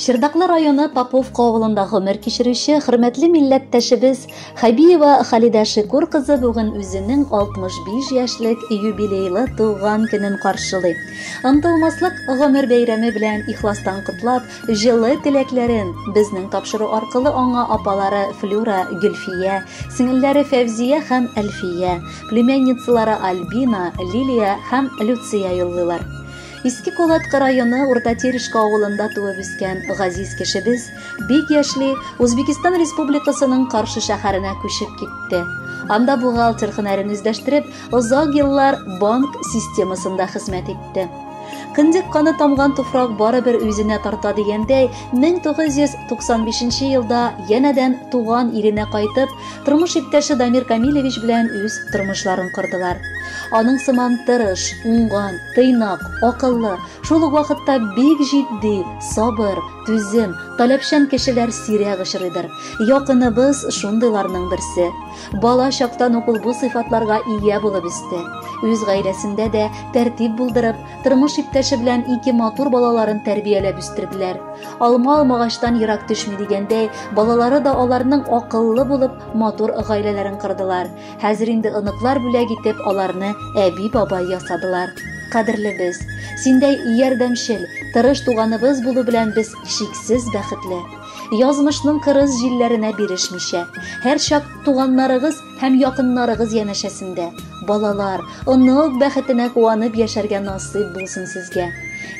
Чердаклы районы Поповка авылында гомер кичерүче хөрмәтле милләттәшебез Хәбиева Халидә Шикур кызы бүген үзенең 65 яшьлек юбилейлы туган көнен каршылый. Онытылмаслык гомер бәйрәме белән ихластан котлап, җылы теләкләрен безнең тапшыру аркылы аңа апалары Флюра, Гөлфия, сеңелләре Фәвзия һәм Әлфия, племянницалары Альбина, Лилия һәм Люция юллыйлар. Иске Кулаткы районы Урта Терешка авылында туып үскән газиз кешебез бик яшьли Узбекистан Республикасының Каршы шәһәренә күчеп китте. Анда бухгалтер һөнәрен үзләштереп, озак еллар банк системасында хезмәт итте. Кендек каны тамган туфрак барыбер үзенә тарта дигәндәй, 1995 елда янәдән туган иленә кайтып, тормыш иптәше Дамир Камилевич белән үз тормышларын кордылар. Аның сыман тырыш, уңган, тыйнак, акыллы, шул ук вакытта бик җитди, сабыр, түзем, таләпчән кешеләр сирәк очрыйдыр. Якыныбыз шундыйларның берсе. Бала чактан ук ул бу сыйфатларга ия булып үсте. Үз гаиләсендә дә тәртип булдырып, тормыш иптәше белән ике матур балаларын тәрбияләп үстерделәр. Алма алмагачтан ерак төшми дигәндәй, балалары да аларның акыллы булып, матур гаиләләрен кордылар. Хәзер инде оныклар бүләк итеп, аларны әби-бабай ясадылар. Кадерлебез, синдәй ярдәмчел, тырыш туганыбыз булу белән без чиксез бәхетле. Язмышның кырыс җилләренә бирешмичә, һәрчак туганнарыгыз һәм якыннарыгыз янәшәсендә, балалар, онык бәхетенә куанып яшәргә насыйп булсын сезгә.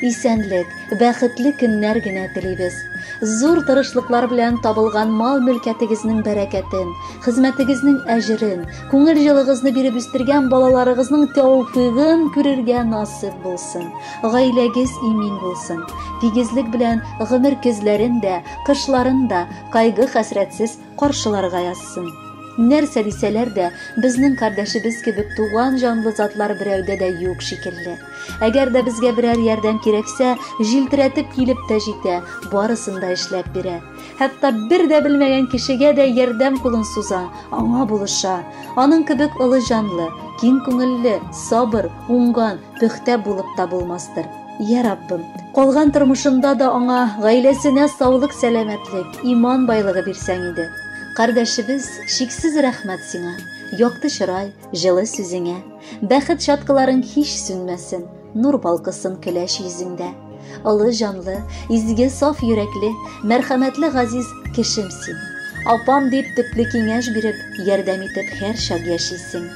Исәнлек, бәхетле көннәр генә телибез. Зур тырышлыклар белән табылган мал-мөлкәтегезнең бәрәкәтен, хезмәтегезнең әҗерен, күңел җылыгызны биреп үстергән балаларыгызның тәүфыйгын күрергә насыйп булсын. Гаиләгез имин булсын. Тигезлек белән гомер көзләрен дә, кышларын да кайгы-хәсрәтсез каршыларга язсын. Нәрсә дисәләр дә, безнең кардәшебез кебек туган җанлы затлар берәүдә дә юк шикелле. Әгәр дә безгә берәр ярдәм кирәксә, җилтерәтеп килеп тә җитә, барысын да эшләп бирә. Хәтта бер дә белмәгән кешегә дә ярдәм кулын суза, аңа булыша. Аның кебек олы җанлы, киң күңелле, сабыр, уңган, пөхтә булып та булмастыр. Я Раббым, калган тормышында да аңа, гаиләсенә саулык-сәламәтлек, иман байлыгы бирсәң иде. Кардәшебез, чиксез рәхмәт сиңа, якты чырай, җылы сүзеңә. Бәхет чаткыларың һич сүнмәсен, нур балкысын көләч йөзеңдә. Олы җанлы, изге саф йөрәкле, мәрхәмәтле газиз кешем син. Апам дип төпле киңәш биреп, ярдәм итеп һәрчак яшисең.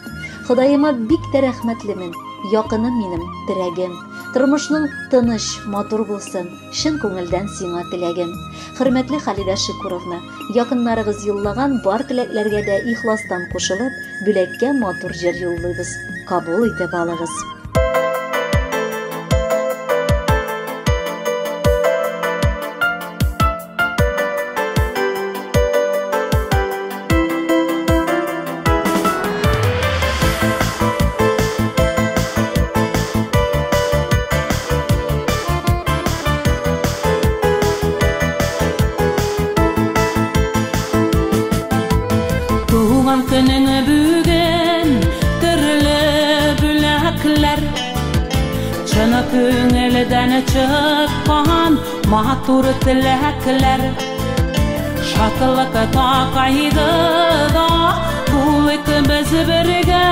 Ходаема бик тә рәхмәтлемен, якыным минем, терәгем. Тормышның тыныч, матур булсын, чын күңелдән сиңа теләгем. Хөрмәтле Халидә Шикуровна, якыннарыгыз юллаган бар теләкләргә дә ихластан кушылып, бүләккә матур җыр юллыйбыз. Кабул итеп алыгыз. Туган көнең бүген, төрле бүләкләр, чын күңелдән чыккан матур теләкләр. Шатлыкта, кайгыда булыйк без бергә,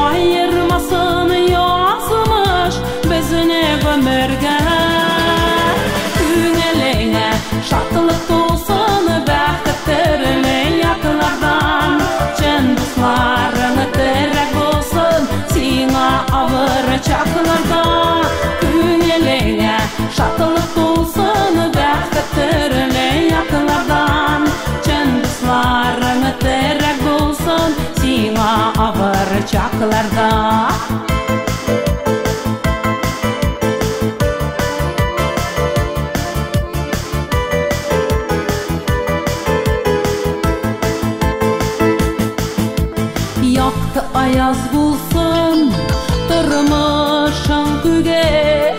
аермасын язмыш безне гомергә. Күңелеңә шатлык тулсын, бәхет төрле яклардан, чын дусларың терәк булсын сиңа авыр чакларда. Күңелеңә шатлык тулсын, бәхет төрле яклардан, чын дусларың терәк булсын сиңа авыр чакларда. Якты аяз булсын тормышың күге,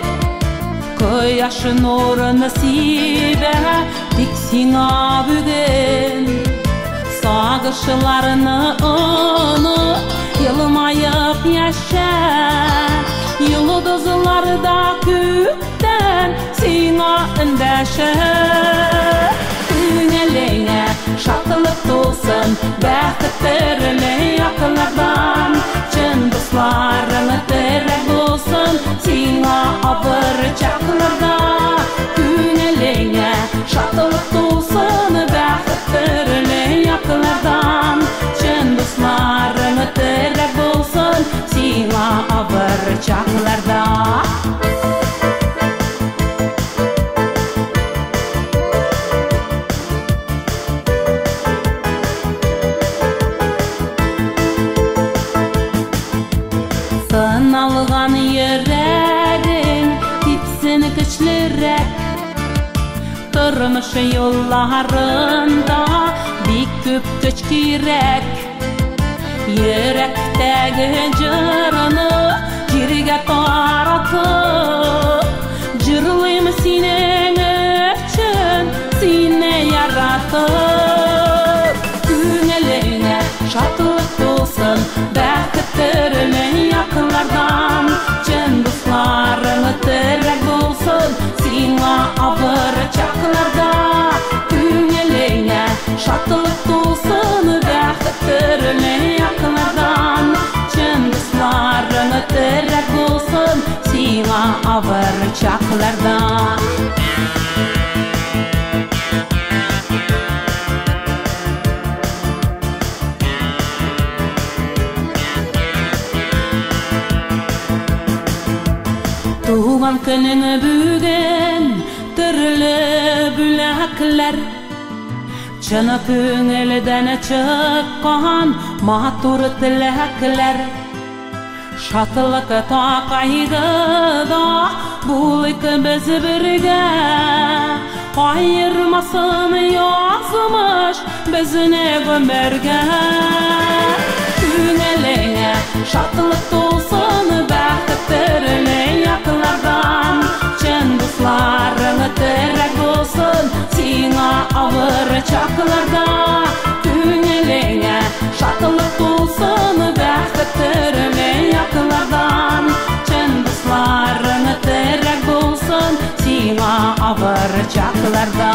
кояш нурын сибә тик сиңа бүген. Сагышларны оныт, елмаеп яшә, йолдызлар да күктән сиңа эндәшә. Күңелеңә шатлык тулсын, бәхет төрле яклардан. Чын дусларың терәк булсын сиңа авыр чакларда. Күңелеңә шатлык тулсын, бәхет төрле яклардан. Чын дусларың терәк булсын сиңа авыр чакларда. Сыналган йөрәгең типсен көчлерәк, тормыш юлларында бик күп көч кирәк. Йөрәктәге җырны җиргә таратып, җырлыйм синең өчен, сине яратып. Күңелеңә шатлык тулсын, бәхет төрле яклардан. Чын дусларың терәк булсын сиңа авыр чакларда. Күңелеңә шатлык тулсын, бәхет төрле яклардан. Чын дусларың терәк булсын сиңа авыр чакларда. Туган көнең бүген төрле бүләкләр, чын күңелдән чыккан матур теләкләр. Шатлык та кайгыда булыйк без бергә, аермасын язмыш безне гомергә. Күңелеңә шатлык тулсын, бәхет төрле яклардан. Чын дусларың терәк булсын сиңа авыр чакларда. Күңелеңә шатлык тулсын, бәхет төрле яклардан. Чын дусларың терәк булсын сиңа авыр чакларда.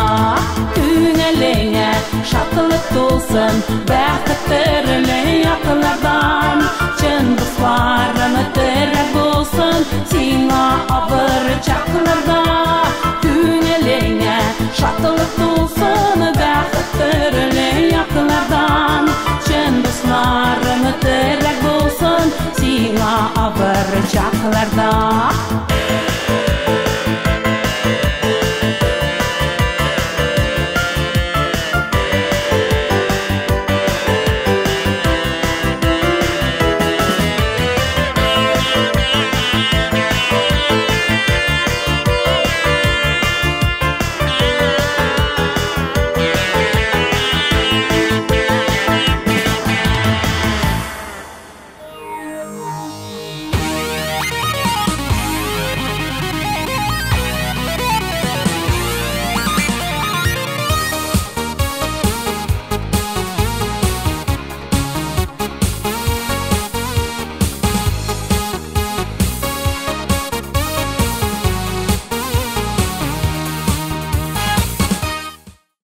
Күңелеңә шатлык тулсын, бәхет төрле яклардан. Чын дусларың терәк булсын сиңа авыр чакларда. Күңелеңә шатлык тулсын, бәхет төрле яклардан. Чын дусларың терәк булсын сиңа авыр чакларда.